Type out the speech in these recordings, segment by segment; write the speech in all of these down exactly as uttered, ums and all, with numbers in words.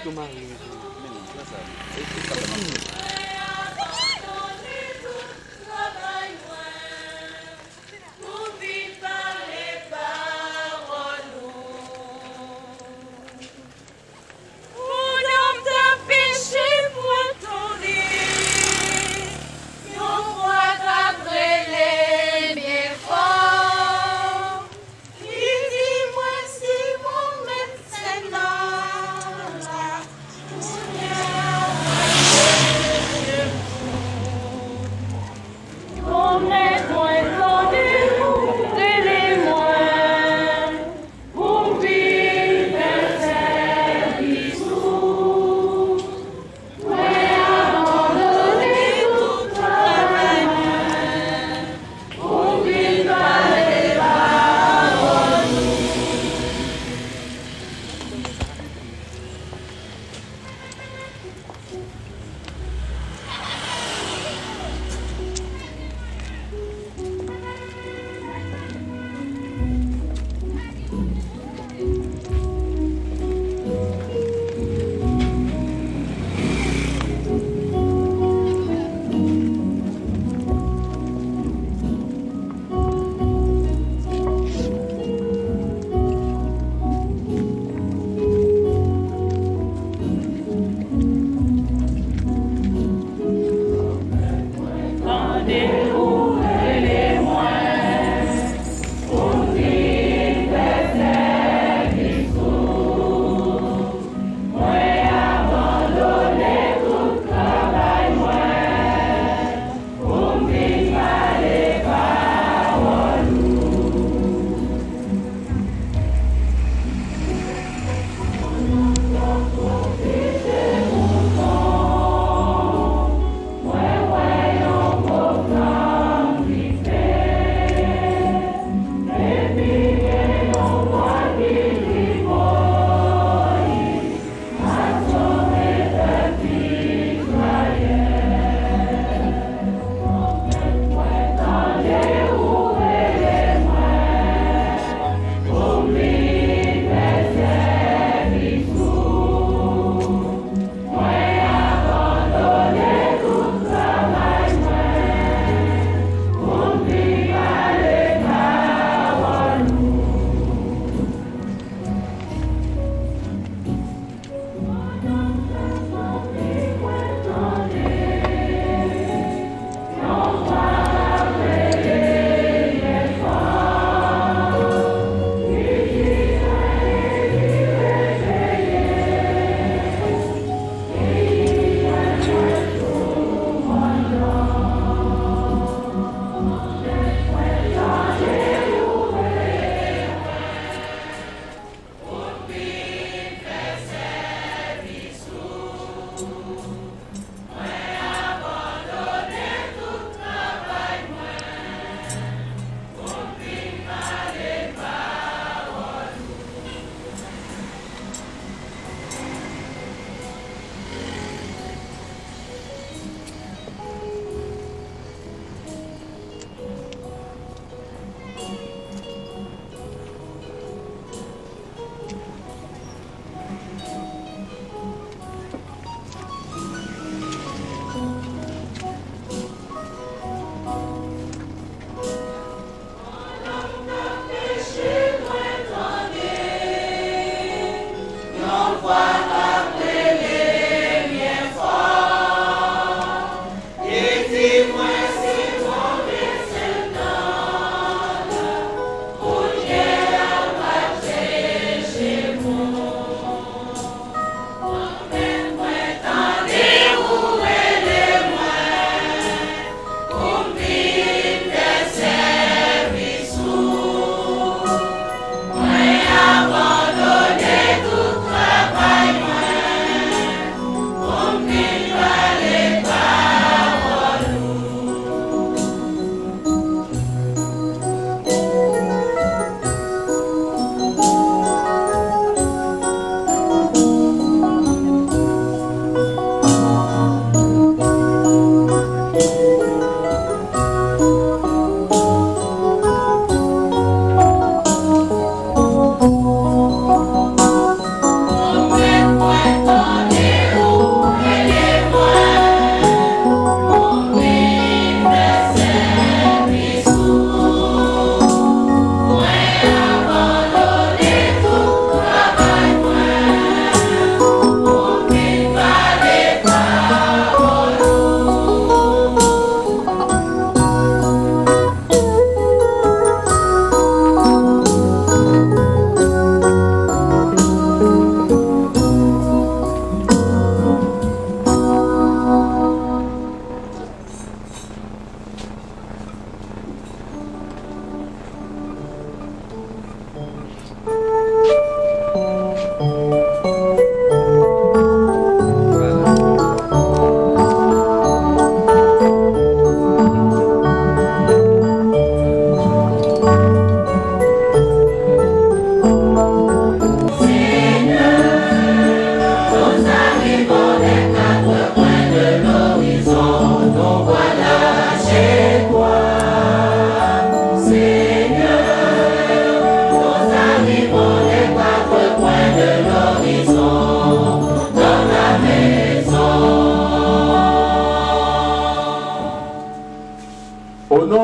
Yo mare yo tou. Men non, pran sa. E, e, sa fè m ap fè. Pou dam ta peche pou tonde, yon vwa t ap rele byen fò. Li di mwen, Simon, mèt sèn nan la, kounye a mwen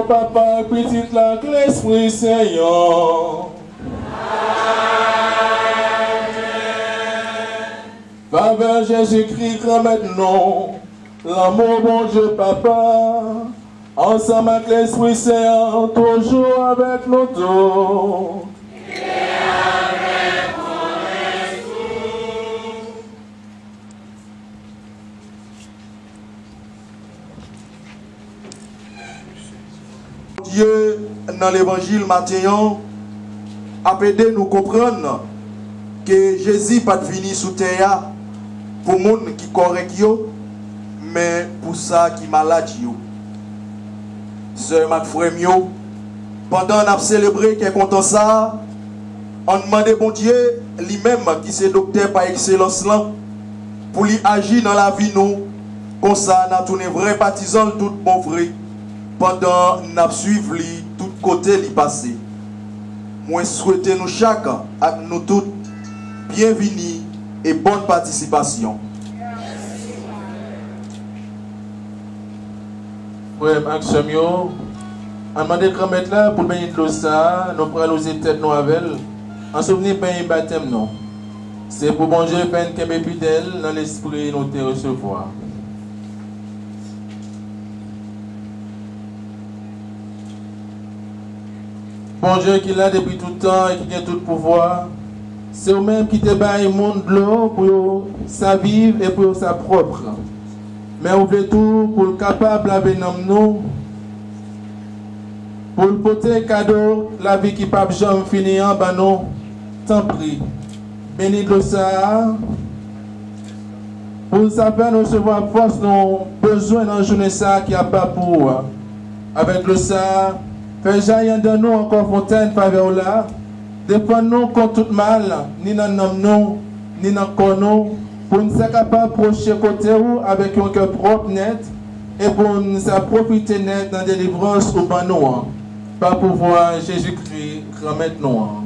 Papa, Pitit la, ak Lespri Sen an. Favè Jezikri, Granmèt nou, lanmou Bondye Papa, ansanm ak Lespri Sen an, toujou avèk nou tout. Bondye nan levanjil maten an ap ede nou konprann ke Jezi pa t vini sou tè a pou moun ki kòrèk yo, men pou sa ki malad yo. Sè m ak frè m yo, pandan n ap selebre kè kontan sa a, ann mande Bondye, li menm ki se doktè pa ekselans lan, pou li aji nan lavi nou, konsa n a tounen vrè patizan l tout bon vre, pandan n ap swiv li tout kote li pase. Mwen swete nou chak ak nou tout byenvini e bòn patisipasyon. Frè m ak sè m yo, ann mande Granmèt la pou l beni dlo sa a nou pral wouze tèt nou avè l, an souvni beny batèm nou. Se pou Bondye fè n kenbe fidèl nan lespri nou te resevwa. Bondye ki la depi tout tan e ki gen tout pouvwa, se ou menm ki te bay moun dlo pou yo sa viv e pou yo sa pwòp. Men ou vle tou pou l kapab lave nanm nou, pou l pote kado lavi ki p ap janm fini an ban nou. Tanpri, beni dlo sa a, pou l sa fè n resevwa fòs nou bezwen nan jounen sa a ki apa pou ou a. Avèk dlo sa a, fè jayi anndan nou ankò fontèn favè w la, defann nou kont tout mal, ni nan nanm nou, ni nan kò nou, pou n sa kapab pwoche kote ou avèk yon kè pwòp nèt, e pou n sa pwofite nèt nan delivrans ou ban nou an, pa pouvwa Jezikri, Granmèt nou an.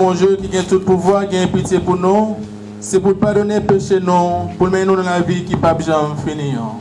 Bondye ki gen tout pouvwa, gen pitye pou nou, se pou l padone peche nou, pou l mennen nou nan lavi ki p ap janm fini an.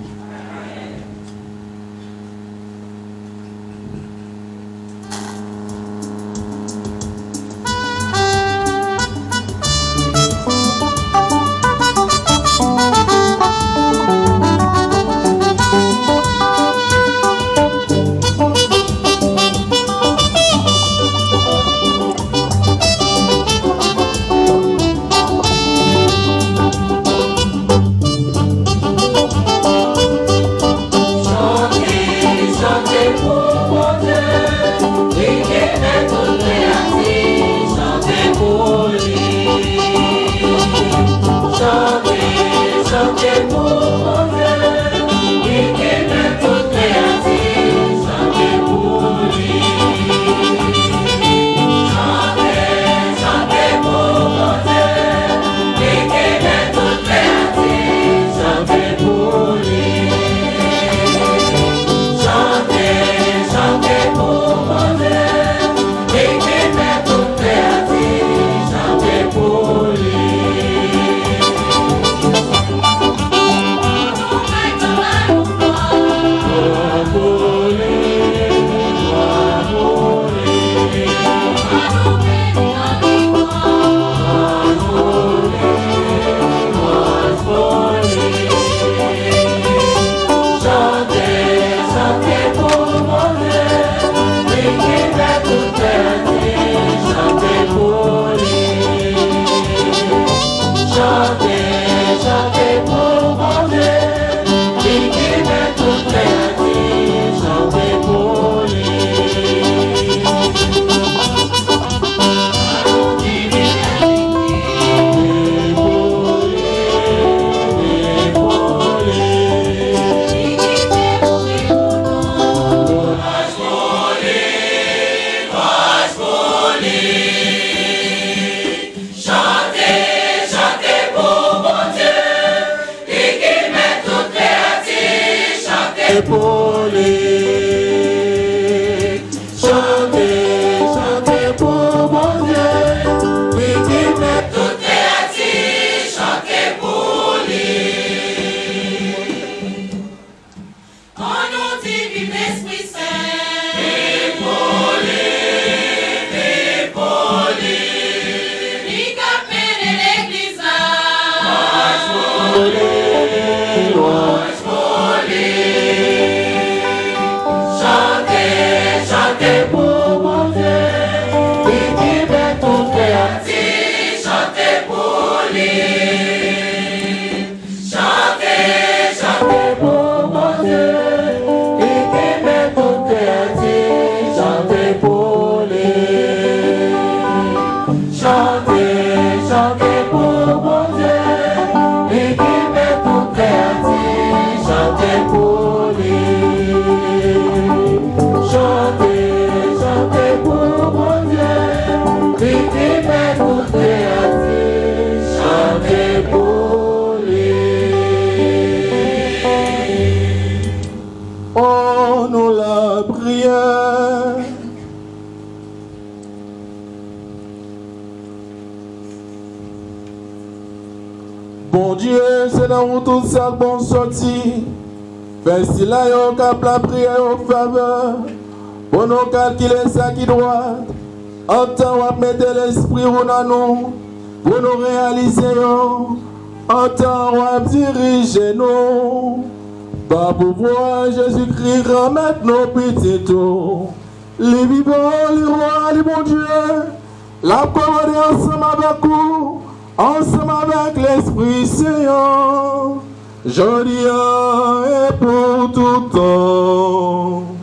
Pou li. Chante, chante pou Bondye, li ki mèt tout kreyati, chante pou li. Annou di viv Lespri Sen. Viv pou li, viv pou li. Li k ap mennen legliz la. Lwanj pou li, lwanj pou li. Chante, chante pou Bondye, li ki fè tout kreyati chante pou li. Chante, chante pou Bondye, li ki fè tout kreyati chante pou li. Chante, chante pou Bondye, li ki fè tout kreyati chante pou li. Chante, chante pou Bondye, li ki fè tout kreyati chante pou li. O non lapriyè. Bondye, se nan ou tout sa k bon soti. Fè sila yo k ap lapriyè yo favè. Pou nou kalkile sa ki dwat, antan w ap mete Lespri ou nan nou, pou nou reyalize yo, antan w ap dirije nou. Pa pouvwa Jezikri, Granmèt nou, Pitit ou. Li vivan, li wa, li Bondye. L ap komande ansanm avèk ou, ansanm avèk Lespri Sen an, jodi a e pou tout tan. Amèn.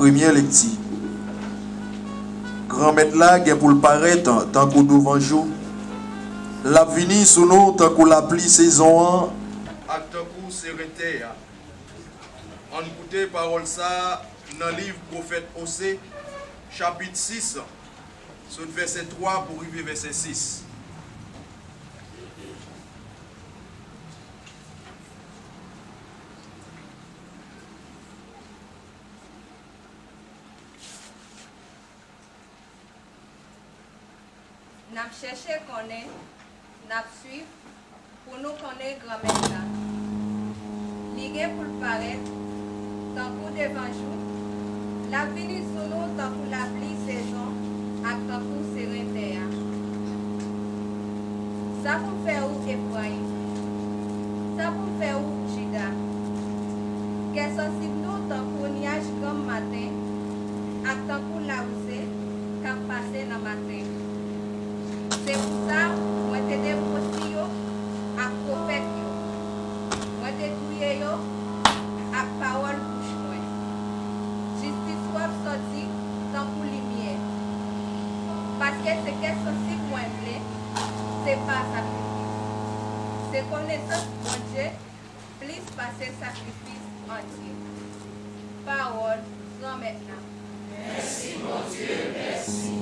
Premye lekti. Granmèt la gen pou l parèt tankou douvan jou. L ap vini sou nou tankou lapli sezon an ak tankou seren tè a. Ann koute pawòl sa a nan liv pwofèt Ose, chapit sis, sot vèsè twa pou rive vèsè sis. N ap chèche konnen, n ap swiv pou nou konnen Granmèt la. Li gen pou l parèt tankou devan jou, l ap vini sou nou tankou lapli sezon ak tankou seren tè a. Sa pou m fè ou, Efrayim? Sa pou m fè ou, Jida? Kè sansib nou tankou nyaj granm maten ak tankou lawouze k ap pase nan maten. Se pou sa, mwen te degwosi yo ak pwofèt yo. Mwen te touye yo ak pawòl bouch mwen. Jistis ou ap sòti tankou limyè. Paske se kè sansib mwen vle, se pa sakrifis. Se konesans Bondye plis pase sakrifis antye. Pawòl Granmèt la. Mèsi, Bondye, mèsi.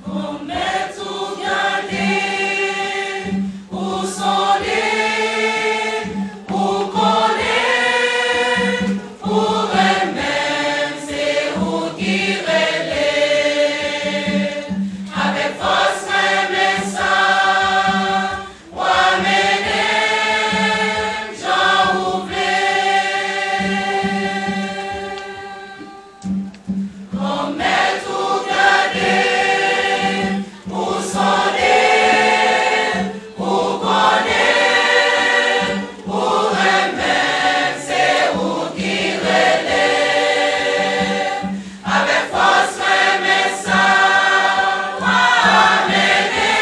Granmèt ou gade, ou sonde, ou konnen, ou renmen, se ou ki rele. Avèk fòs renmen sa, w a mennen m jan ou vle. Granmèt ou gade, ou sonde, ou konnen, ou renmen, se ou ki rele. Avèk fòs renmen sa, w a mennen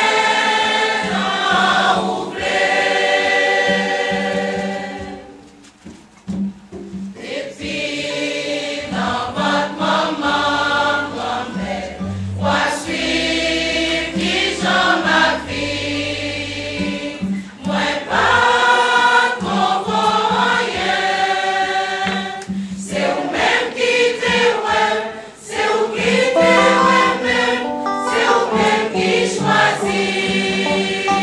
jan ou vle. Depi nan vant manman m, Granmèt, w a swiv kijan m ap viv. Mwen pa t konprann anyen. Se ou menm ki te wè m, se ou ki te renmen m, se ou menm ki chwazi m.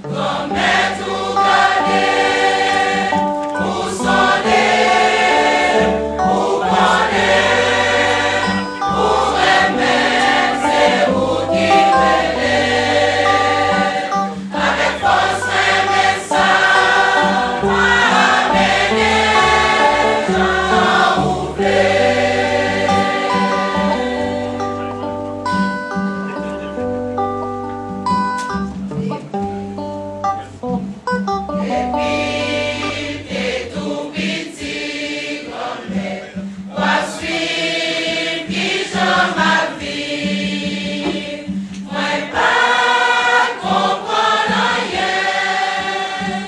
Granmèt ou gade, ou sonde, ou konnen, ou renmen, se ou ki rele. Avèk fòs renmen sa, w a mennen jan ou vle. Depi m te tou piti, Granmèt, w ap swiv kijan m ap viv. Mwen pa t konprann anyen.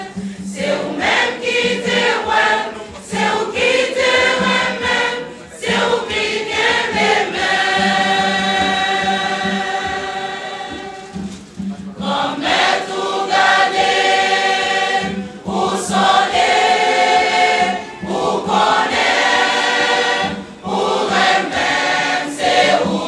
Se ou menm ki te wè m, se ou ki te renmen m, se ou ki kenbe men m. Granmèt ou gade, ou sonde, ou konnen, ou renmen m, se ou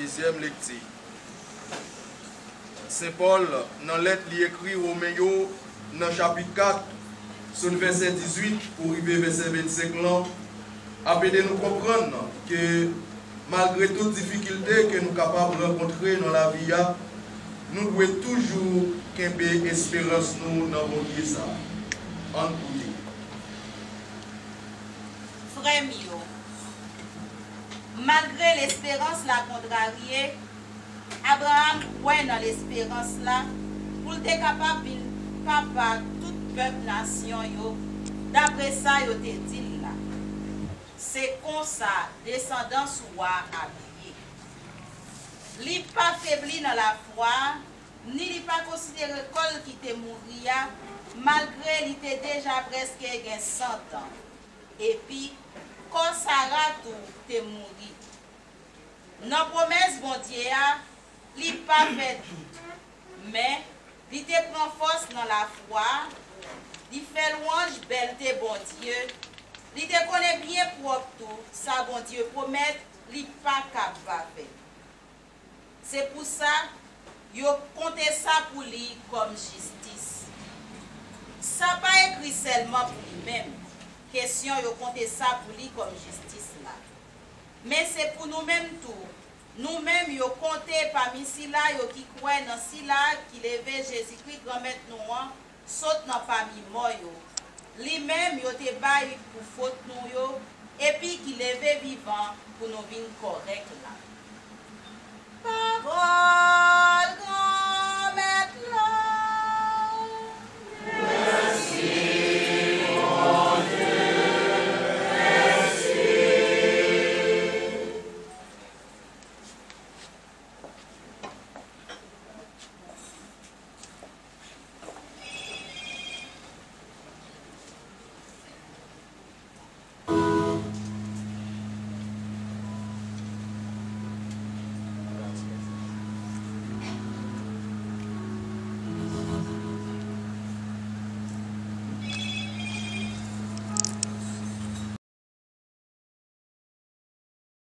Dezyèm lekti. Sen Pòl, nan lèt li ekri Women yo, nan chapit kat, sot vèsè dizuit pou rive vèsè vennsenk lan, ap ede nou konprann ke malgre tout difikilte ke nou kapab rankontre nan lavi a, nou dwe toujou kenbe esperans nou nan Bondye sa. Ann koute. Frè m yo, malgre lesperans la kontrarye, Abraram kwè nan lesperans la pou l te kapab vin papa tout pèp nasyon yo, dapre sa yo te di l la. Se konsa desandans ou a ap ye. Li pa febli nan lafwa a, ni li pa konsidere kò l ki te mouri a, malgre li te deja prèske gen san tan. Epi, kò Sara tou te mouri. Nan pwomès Bondye a, li pa fè dout, men li te pran fòs nan lafwa a, li fè lwanj bèlte Bondye, li te konnen byen pwòp tou sa Bondye pwomèt li pa kab pa fè. Se pou sa, yo konte sa pou li kòm jistis. Sa pa ekri sèlman pou li menm, kesyon yo konte sa pou li kòm jistis la. Men se pou nou menm tou, nou menm yo konte pami sila yo ki kwè nan sila ki leve Jezikri Granmèt nou an sot nan pami mò yo, li menm yo te bay pou fot nou yo, epi ki leve vivan pou nou vin kòrèk la. Pawòl